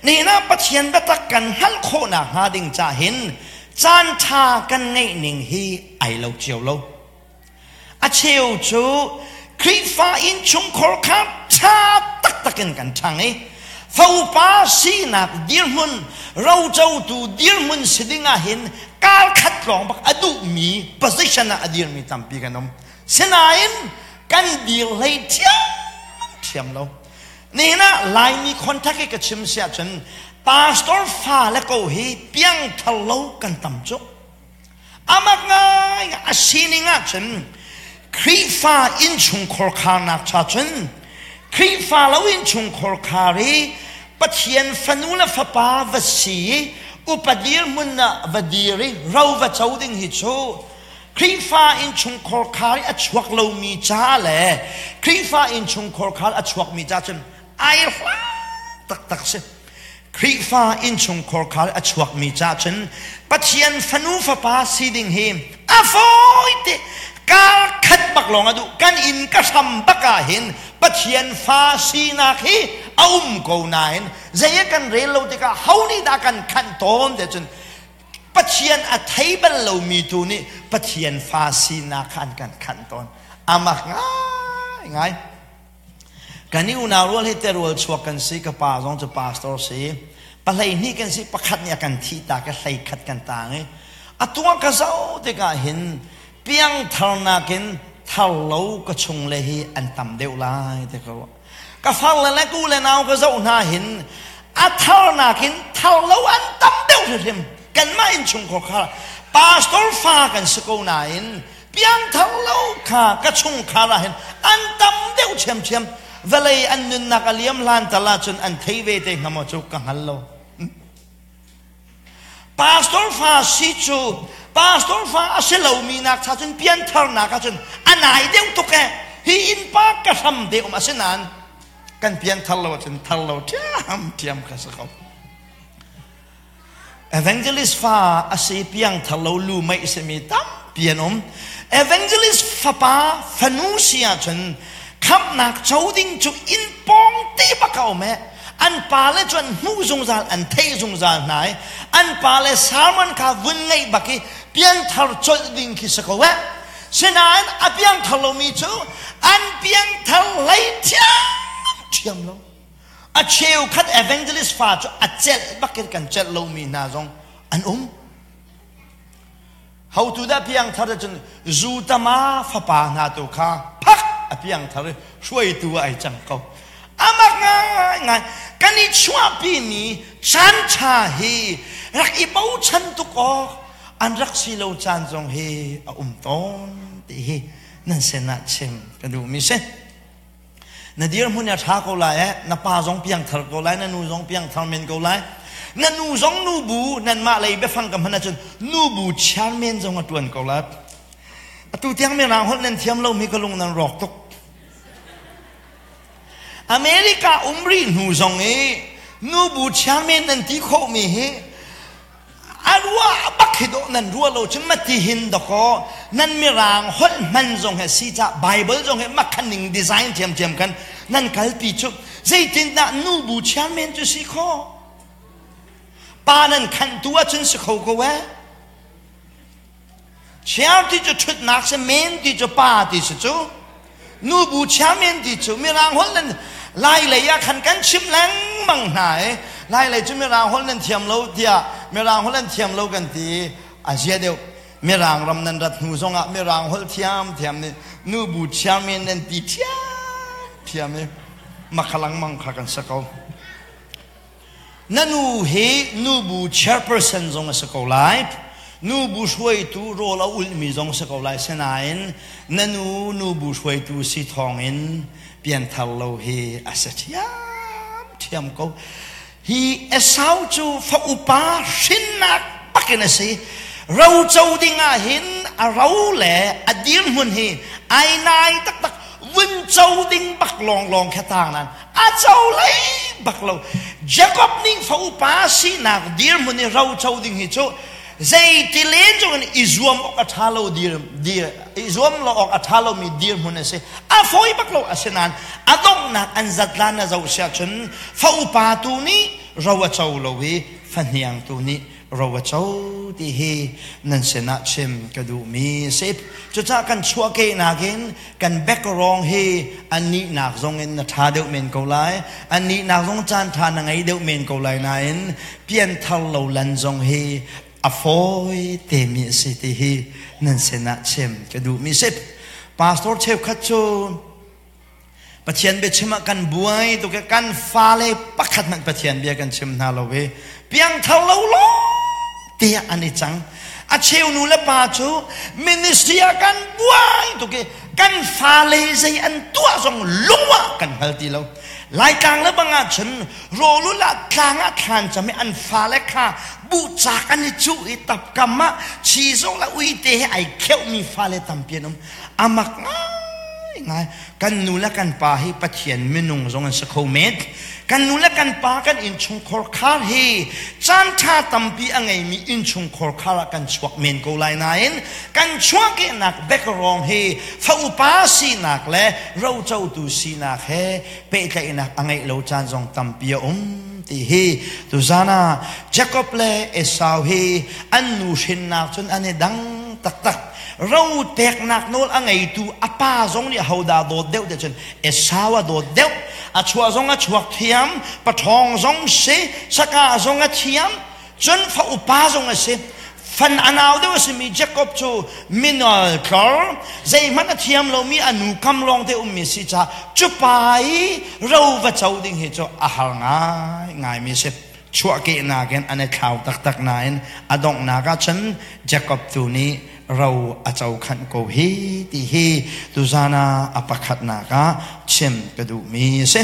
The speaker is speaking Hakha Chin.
Nihin ah Pathian biatak kan hngalh khawhnak hnga ding ca hin caan ṭha kan ngeih ning hi ai lo cio lo. A cheu cu Khrihfa innchungkhar kha ṭha taktak in kan ṭhang i faupa sinak dirhmun rocotu dirhmun si ding ah hin kar khat lawng bak a duhmi position ah a dirmi tampi kan um. Sinain kan dir hlei ṭhiamṭhiam lo. Nihin ah Laimi contact i ka chim si ahcun pastor fa le ko hi piangthar lo kan tam cuk. Amak ngai a sining ahcun Khrihfa innchungkhar kharnak cha cun Khrihfa lo innchungkhar khar i Pathian fanu le fapa va si i upa dirhmun ah va dir i ro va co ding hi cu Khrihfa innchungkhar khar i a chuak lomi ca le Khrihfa innchungkhar khar a chuakmi ca cun ai hla taktak si. Khrihfa innchungkhar khar a chuakmi ca cun Pathian fanu fapa si ding hi a fawi te kar khat bak lawng a duh kan inn ka hram bak ah hin Pathian fa sinak hi a um ko nain zei kan rel lo tikah ho nih dah kan khanh tawn te cun Pathian a thei bal lomi tu nih Pathian fa sinak kha an kan khanh tawn. Amak ngai ngai. Kan i unau rual hi terual chuak kan si, ka pa zong cu pastor si. Pahlei hnih kan si, pakhat nih a kan thih ta ka hlei khat kan tang i atu ah ka zoh tikah hin piangthar nakin thar lo ka chung le hi an tam deuh lai ti ka ruah. Ka far le le ku le nau ka zoh hna hin a thar nakin thar lo an tam deuh hrimhrim. Kanmah innchungkhar kha pastor fa kan si ko nain piangthar lo kha ka chungkhar ah hin an tam deuh ṭhiamṭhiam. Vawlei an nunnak a liam hlan tal ahcun an thei ve te hnga maw cu ka hngal lo. Pastor fa si cu pastor fa a si lomi nak cha cun piantharnak ah cun a nai deuh tuk eh. Hi innpa ka hram te um a si nain kan pianthar lo ahcun thar lo ṭhiamṭhiam kha si ko. Evangelist fa a si piangthar lo lu meih simi tampi an um. Evangelist fapa fanu si ahcun khamhnak co ding cu inn pawng te bak a um eh. An pale cu an hmuh zungzal, an theih zungzal hna i an pale sermon kha vun ngaih bak i piangthar colh ding khi si ko eh. Sinain a piangthar lomi cu an piangthar hlei ṭhiamṭhiam lo. A cheukhat evangelist fa cu a celh bak in kan celh lomi hna zong an um. Hotu dah piangthar cun Zutama fapa hna tu kha phak a piangthar i hruaitu ah ai cang ko. Amak ngaingai kan i chuahpimi caan ṭha hi rak i bochan tuk awk an rak si lo caan zong hi a um tawn ti hi nan sinah chim ka duhmi si. Na dirhmun a ṭha ko lai eh, na pa zong piangthar ko lai, na nu zong piangthar men ko lai. Na nu zong nubu, nanmah lei biafang ka hman ahcun nubu chairman zong a ṭuan ko lai. Atu tiang mirang holh nan thiam lomi ka lung nan rawk tuk. America um rih hnu zong i nubu chairman nan ti khawhmi hi a ruah bak hi dawh nan ruah lo cun mati hin dakaw nan mirang holh hman zong he si ca Bible zong he makhan ning design thiamthiam khan nan kalpi cu zeitindah nubu chairman cu si kho pa nan khan tu ahcun si kho ko eh Chair ti cu ṭhutnak si, men ti cu pa ti si cu. Nubu chairman ti cu mirang holh nan Lai lei ah khan kan chim lengmang hna i Lai lei cu mirang holh nan thiam lo tiah mirang holh nan thiam lo kan ti a zia deuh. Mirang ram nan rat hnu zongah mirang holh thiam thiam nih nubu chairman nan ti thiam thiam i makhalang mang kha kan sa ko. Na nu hi nubu chairperson zong a si ko lai. Nubu hruaitu rawl a ulhmi zong si ko lai. Sinain na nu nubu hruaitu si thawngin pianthar lo hi a si ṭhiamṭhiam ko. Hi Esau cu fa upa hrinnak bakin a si. Roco ding ah hin a ro le a dirhmun hi ai nai taktak vun co ding bak lawnglawng kha tang nan a co lei bak lo Jacob nih fa upa sinak dirhmun i ro co ding hi cu Zeiti len zong in i zuam awk a ṭha lo dir, dir i zuam lo awk a ṭha lomi dirhmun a si. A fawi bak lo asinain a donghnak an zatlan na zoh siah cun fa upa tu nih ro a co lo i fahniang tu nih ro a co ti hi nan sinah chim ka duhmi a si. Cucaah kan chuahkehnak in kan background hi an nihnak zong in na ṭha deuh men ko lai. An nihnak zong caan ṭha na ngei deuh men ko lai nain pianthar lo lan zong hi a fawi temi a si ti hi nan sinah chim ka duhmi a si. Pastor cheukhat cu Pathian biachim ah kan buai tuk i kan fale pakhat hmanh Pathian bia kan chim hna lo i piangthar lo lo tiah an i cang. A cheu nu le pa cu ministry ah kan buai tuk i kan fale zei an tuah zong lung ah kan hngal ti lo. Laitlang le bang ah cun rawlul ah tlang ah thlan cam i an fale kha buhcak an i cuh i tapkam ah chizawh le uite he ai kheuhmi fale tampi an um. Amak ngaingai. Kan nu le kan pa hi Pathian minung zong an si kho men. Kan nu le kan pa kan innchungkhar khar hi caan ṭha tampi a ngeimi innchungkhar khar ah kan chuak men ko lai nain kan chuahkehnak background hi fa upa sinak le rocotu sinak he pehtlaihnak a ngeih lo caan zong tampi a um ti hi tuzan ah Jacob le Esau hi an nu hrinnak cun an i dang taktak. Ro peknak nawl a ngeitu a pa zong nih hodah dawt deuh te cun Esau a dawt deuh. A chuah zong a chuak thiam, paṭhawng zong si, saka zong a thiam, cun fa upa zong a si. Fan a nau deuh a simi Jacob cu minal tlor, zeihmanh a thiam lomi a nu kam lawng te ummi si caah cu pa i ro va co ding hi cu a har ngai ngaimi a si. Chuahkehnak in an i thlau taktak nain a donghnak ah cun Jacob tu nih ro a co khanh ko hi ti hi tuzan ah a pakhatnak ah chim ka duhmi a si.